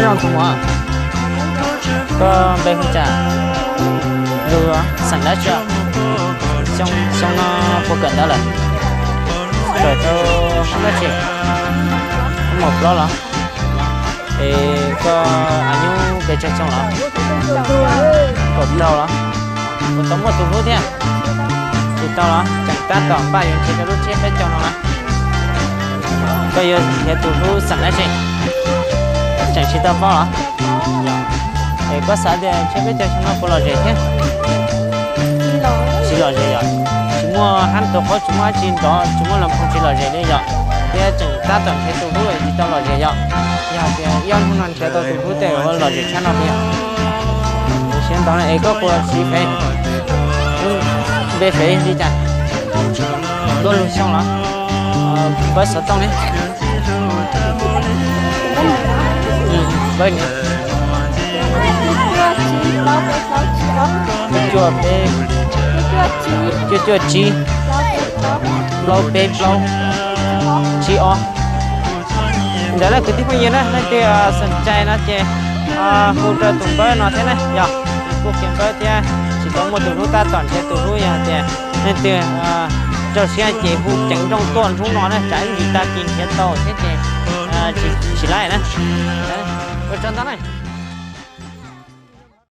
Nyob zoo tus muam, koj npe hu cas? Lug xeem dab tsi? Xyoo no puas kawm ntawv lawm? Kawm tau hoob dab tsi? Hoob mos plaub los? Es koj a nyub pes tsawg xyoo los? Kaum rau los? Puas tau muaj tus hlub thiab? Tsis tau los? Tseem tab tom npaj yuav nrhiav rau lub tsiab peb caug no na. Koj yuav nrhiav tus hlub xeem dab tsi? Tseem tsis tau paub los? Es koj xav tias nrhiav peb caug xyoo no puas lom zem thiab? Tsis lom zem yom? Tsis muaj hab tus qub, tsis muaj dab tsi nrov, tsis muaj las phoo, tsis lom zem li yom? Thiab tseem tab tom nrhiav tus hlub tsis tau lom zem yom? Yog tias ib ob hnub no nrhiav tau tus hlub tej ua lom zem tshaj no li yom? Siab ntau na. Es koj puas siv fev? Npe fev li cas? Tuaj lug xyoo los? Npawb xov tooj ne? Npawb ni? Cuaj cuaj tsib, plaub peb plaub, tsib ob. Ntawd na kwv tij phooj ywg na, leej twg xeem cai no ces hu rau tus npawb no thiab na yom. Kuj qhia npawb thiab, tsis tau muaj tus hlub tab tom nrhiav tus hlub, yog tias leej twg raug siab ces hu ceev nrooj tuaj nrub no na, tsam ib ntsis tag kis nrhiav tau thiab ces tsis laij na. Ua tsaug ntau na.